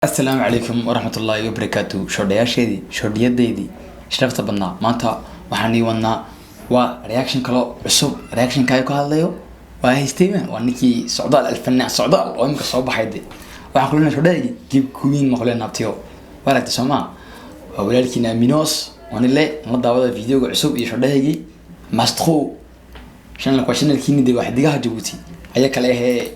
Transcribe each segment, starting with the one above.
Asalaamu calaykum waraxmatullaahi wabarakaatu. Shoodhayaasheedii, shoodhiyadaydii sharafta badnaa, maanta waxaan ii wadnaa waa reaction kaloo cusub. Reactionka ay ku hadlayo waa haystayman, waa ninkii Socdaal, Alfanaan Socdaal oo imika soo baxay. De waxaan kulena shoodhayaygii gib kuwiin maqleen naabtiyo waa aragtay soo maa. Waa walaalkiina Minos wanile nala daawada videoga cusub iyo shoodhayaygii mastro channelka. Waa channelkiini de, waa Xidigaha Jabuuti ayaa kale ahee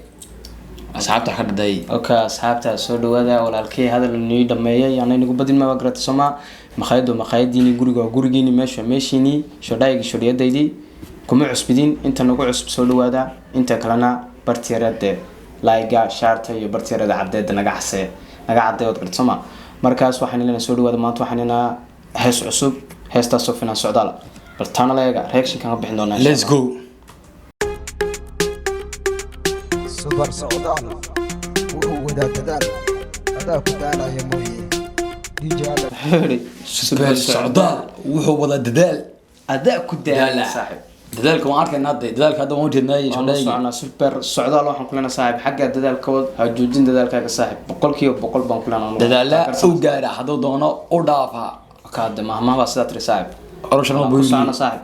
asxaabta wax ka dhadayay. Okay, asxaabta, soo dhawaada. Walaalkay hadal nii dhameeyay, yaana inagu badin ma garata sooma. Makhaayadu makhaayadiini, guriga waa gurigiini, meesha waa meeshiini, shodhaaygi shodhiyadaydii kuma cusbidin. Inta nagu cusub soo dhawaada, inta kalena bartiyareede laayga shaarta iyo bartiyareeda caddeeda naga xasee naga cadday ood garata sooma. Markaas waxaan ilena soo dhawaada. Maanta waxaan inaa hees cusub, heestaasoo Finaan Socdaal. Bal taana la eega, reactionkan ka bixin doonaa insha Let's Allah. go. Subar Socdaal wuxuu wadaa dadaal, adaa ku daalaya mooye DJ Alex. Wuxuu yidhi, Super Socdaal wuxuu wadaa dadaal. Adaa ku daala, saaxib. Dadaalka waan arkaynaa de, dadaalka hadda waan ujeednaa. Waan la Shodhaygii soconaa. Super Socdaal waxaan ku leenahay, saaxib, xagga dadaalka wad, ha joojin dadaalkaaga, saaxib. 100% baan ku leenahay. Dadaala u gaara, hadduu doono u dhaafa. Kaade mahmaha baa sidaa tiri, saaxib. Oroshan. Waan ku soconaa, saaxib.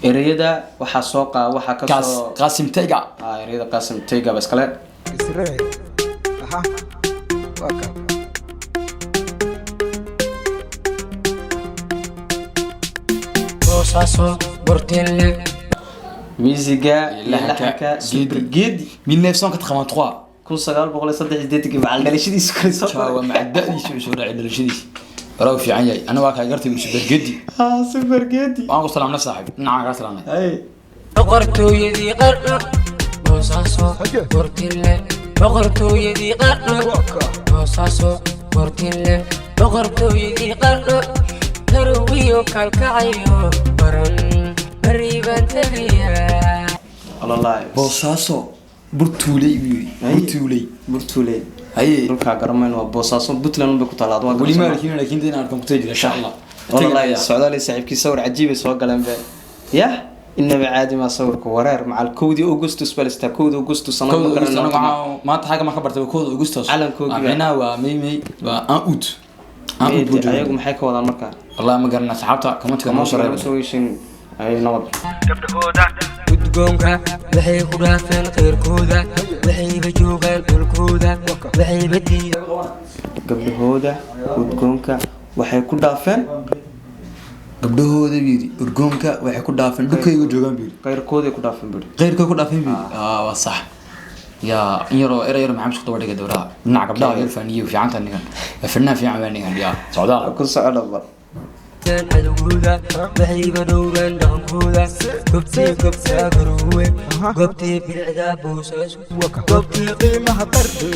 Ereyada waxaa soo qaa waxaa ka kaas soo Qaasim Tega. Ah, ereyada Qaasim Tega ba iskale. Israel aha, waa ka. Boosaaso Burtinle. Miisiga iyo laxanka Super Geedi. 1983. 1983-kii macal dhalashadiisu kale soo Jaawa maca da'diisa uu soo dhacay dhalashadiisa waraa u fiican yahay. Aniga waa kaa gartay Super Geedi. Ah, Super Geedi. Waan ku salaamnay, saaxib, dhinacaan kaa salaamnay. Hay. Boqortooyadii Qardho, Boosaaso Burtinle, boqortooyadii Qardho, Boosaaso Burtinle, boqortooyadii Qardho, garowiyo kalkacayo baran bari baan tegayaa. Wallahi. Boosaaso Burtuuley buu yidhi. Haye. Burtuuley. Burtuuley. Haye. Dhulkaa garamayn, waa Boosaaso, Puntland bay ku taallaa. Waa weli ma garasama. arkin, laakiin inaan arkan ku tagi jira insha Allah. Wallahi Socdaal iyo saaxiibkii sawir cajiib ay soo galeen be. Yah, inaba caadi ma sawirka wareer macal 1-dii Augustus balistaa, 1-da Augustus sanad 1-da ma August. garanayno. Anaga maanta xagga ma ka bartay 1-da Augustus. Calankoogii baa. Micnaha waa may waa 1 août, 1 août buu joogaa. Ayagu maxay ka wadaan marka? Wallahi ma garana, asxaabta commentka noo soo reebay. Soo heshin ay nabad. Gudgoonka waxay ku dhaafeen khayrkooda, waxayba joogaan dhulkooda, waxayba diideen. Gabdhahooda udgoonka waxay ku dhaafeen. Gabdhahooda buu yidhi urgoonka waxay ku dhaafeen, dhulkayga joogaan buu yidhi. Khayrkooday ku dhaafeen buri. Qeyrkay ku dhaafeen buu yidhi. Ah, waa sax. Yaa in yaroo era yar maxamed isku daba dhigay dowraha dhinaca gabdhaha yar faaniyo fiicanta ninkan, waa fannaan fiican baa ninkan yaa Socdaal. Ku socda bal. Cadowgooda waxayba dhowraan dhaqankooda, gobtii gobtaa garowe, goobtii bilicda Boosaaso, Goobtii qiimaha Qardho.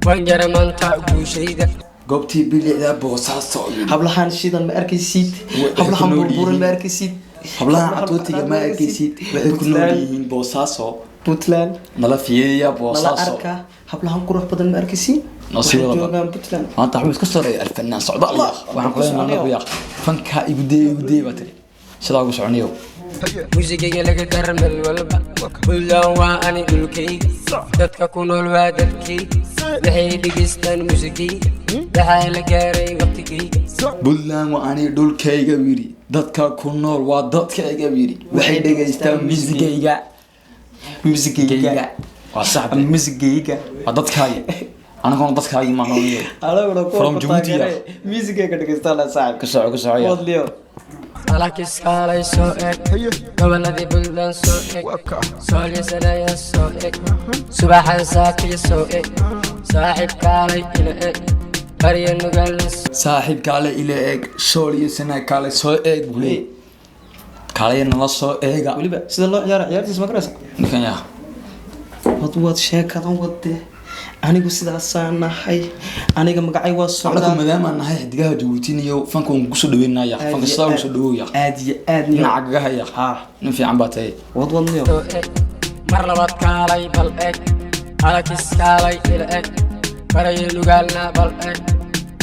Waan jara maanta guushayda. Goobtii bilicda Boosaaso. Hablahan shidan ma arkaysid. Waxay ku Hablahan nool burburan yihiin. ma arkaysid. Hablahan catootiga ma arkaysid, waxay ku nool yihiin Boosaaso. Puntland. Nala fiyeeya nala Boosaaso. Arka hablahan qurux badan ma arkaysid. Noo sii waxay wada. Joogaan Puntland. Maanta waxbuu iska soreeyay Alfanaan Socdaal. Waxaan kula anagu yaaq fankaa igu dee, igu dee baa tiri, sidaa ugu soconayo. Muusigayga laga gara meel walba, Puntland waa ani dhulkayga, dadka ku nool waa dadkayga, waxay dhegeystaan muusigayga, waxaa la gaaray waqtigayga. Puntland waa ani dhulkayga buu yidhi, dadka ku nool waa dadkayga buu yidhi, waxay dhegaystaan muusigayga. Muusigayga. Waa sax. Muusigayga. Waa dadkaagi, anaguna dadkaagi maa nooliyo. Anaguna kuwa From ku Djibouti, taageeray. Muusigayga dhegeystaan la saaxib. Ku soco, ku soco yaa. Wadliyo. Alakiskaalay soo eg, gobolladii Puntland soo eg, soolyasanaya soo eg, subaxan saakiya soo eg, saaxiibkaalay ila eg, barya nugaala. Saaxiib kaale ila eeg, sool iyo sana kaale soo eeg buu leeyahay, kaalaya nala soo eega. Weliba sida loo ciyaara ciyaartiisa ma garaysa? Ninkan yaa. Wad wad sheekadan wade, anigu sidaasaan nahay, aniga magacay waa Anagu Socdaal. Maadaama nahay Xidigaha Jabuutin iyo fanka waan kusoo dhaweynaya, fanka sidaa ugu soo dhawow ya. Aad iyo aad niyo. Dhinaca gagaha ya. Ha. Nin fiican baa tahay. Wad wadniyo. Soo eg mar labaad, kaalay bal eg, alakiskaalay ila eg, baraya nugaalna bal eg,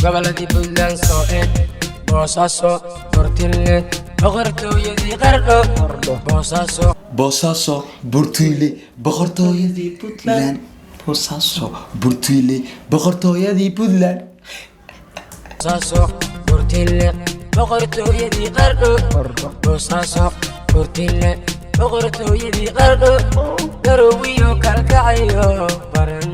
gobolladii Puntland soo eg, Boosaaso Burtinle, boqortooyadii Qardho, Boosaaso. Boosaaso Burtuule, boqortooyadii Puntland. Boosaaso. Burtiile, boqortooyadii Puntland. Boosaaso, Burtinle, boqortooyadii Qardho. Boosaaso, Burtinle, boqortooyadii Qardho. Garowiyo Kalkacayo baran,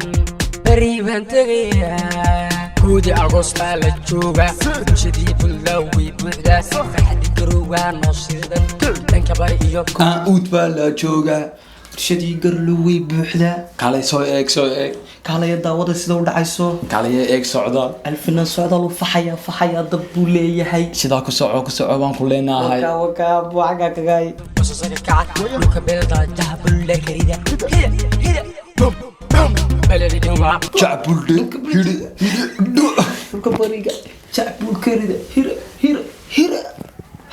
beri baan tegayaa. 1-dii Agostaa la jooga, bulshadii Puntland way buuxdaa, farxadii Garowgaa noo shidan, dhanka bari iyo Uud baa la joogaa. Bulshadii Garlo way buuxdaa. Kaalay soo eeg, soo eeg. Kaalaya daawada sida u dhacayso. Kaalaya eeg socdaal. Alfina socdaal u faxaya, faxaya, dab buu leeyahay. Sidaa ku soco, ku soco baan ku leenahay. Wakaa, wakaa, buaga kagaay. Boosaaso kaca, dhulka beelda jaha bulla karida, hida hida, bum bum, baladi dhuma. Jacbuldhe hidhi hidhi dhu. Dhulka bariga jacbul karida, hira hira hira,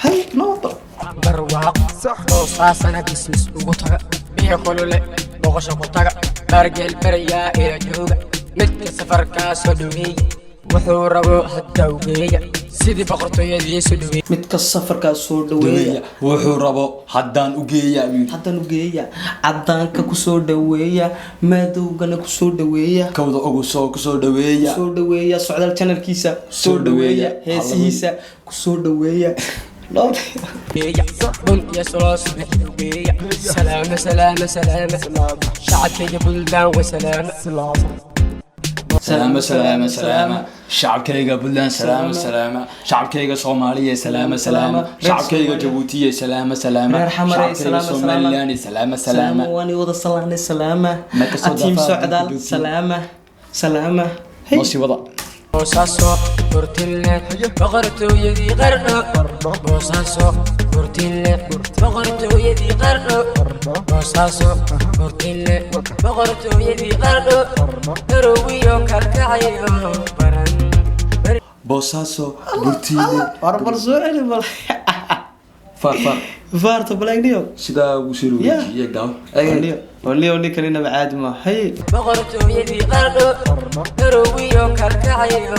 hay noota. Barwaaq Boosaasana bismis ugu taga, biyo kulule boqosho ku taga, baargeel barayaa ila jooga, midka safarkaa soo dhaweeya, wuxuu rabo hadda ugeeya, sidii boqortooyadii soo dhaweeya. Midka safarkaa soo dhaweeya. Wuxuu rabo haddaan u geeyaa buu yidhi. Haddaan u geeya, cadaanka kusoo dhaweeya, madowgana kusoo dhaweeya. Kawda ugu soo kusoo dhaweeya. Kusoo dhaweeya socdaal channelkiisa kusoo Soo dhaweeya. dhaweeya. Heesihiisa kusoo dhaweeya. Bun iyo soloos ugeeya. Salaama, salaama, salaama, shacabkayga Puntland way salaama. Salaama, salaama, salaama shacabkayga Puntland, salaama, salaama shacabkayga Soomaaliya, salaama, salaama shacabkayga Jabuutiya, salaama, salaama Reer Xamare, shacabkayga salaama, salaama. Somaliland, salaama, salaama. Salaama, waan wada salaanay, salaama. Ma kasoo atiim dafaa socdaal. dadka. Salaama, salaama. Noo sii wada. Boosaaso, Burtinle, boqortooyadii Qardho. Boosaaso, Burtinle, boqortooyadii Qardho. Boosaaso, Burtinle, boqortooyadii Qardho. Garowiyo Kalkacayo baran. Boosaaso, Burtiile. War bal soo celi bal. Far far. Vaarta balagniyo. Sidaa ugu sii Yeah. wareejiye daaw. Niyo ninkanina caadi ma hay. Boqortooyadii Qardho. Garowiyo Kalkacayo.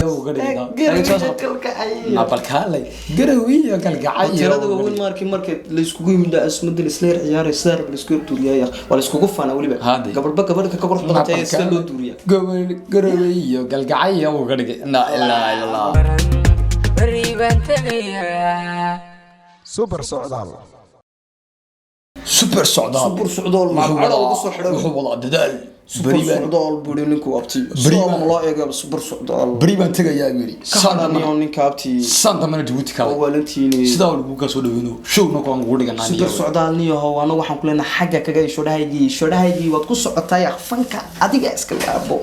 Uga dhigay balkaalay Garowiyo Kalgacayo. Tirada waaweyn markii la iskugu yimid asmada isla yar ciyaaray, sida rab la isku yar tuuriyaa, waa la iskugu faanaa weliba. Haadi. Gabadhba gabadha ka qurux badan tahay sida loo tuuriyaa. Gobol Garowiyo Galgacayo uga dhigay, laa ilaaha illa Allah. Baran, beri baan tegayaa. Super socdaal. Super socdaal. Super socdaal. Wuxuu Macalin wadaa- ugu soo xidhay. Wuxuu wadaa dadaal. Super Beri baan socdaal buu ninku abti. Beri soo baan- loo eego super socdaal. Beri baan tegayaa buu yidhi. Ka hadaniyo ninka abti. Saan dambana Jabuuti oo kale waalantiini. Sidaa lagu kaa soo dhaweyno showna kuwaan kugu dhiganaa. Super socdaal niyaho, waana waxaan ku leenahay xagga kaga shodhahaygii, shodhahaygii waad ku socotaay fanka, adiga iska laabo,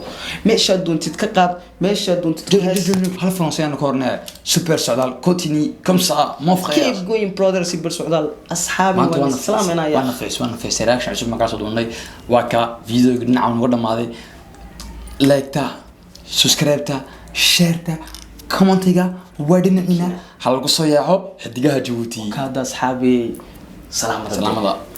meeshaad doontid ka qaad, meeshaad doontid ka hees. Hal français aan ka hornaa. Super socdaal, continue comme ça, mon frère. Keep going, brother. Super socdaal, asxaabi. Maanta waan waa islaaminaya. waa nafis, waa nafis. Reaction cusub markaa soo duubnay. Waa ka videoga dhinaca uga dhamaaday. Like-ta, subscribe-ta, share-ta, comment-iga waa dhinaciina. Ha lagu soo yaaco xidigaha Jabuuti. Kaada asxaabi, salaamada. Salaamada.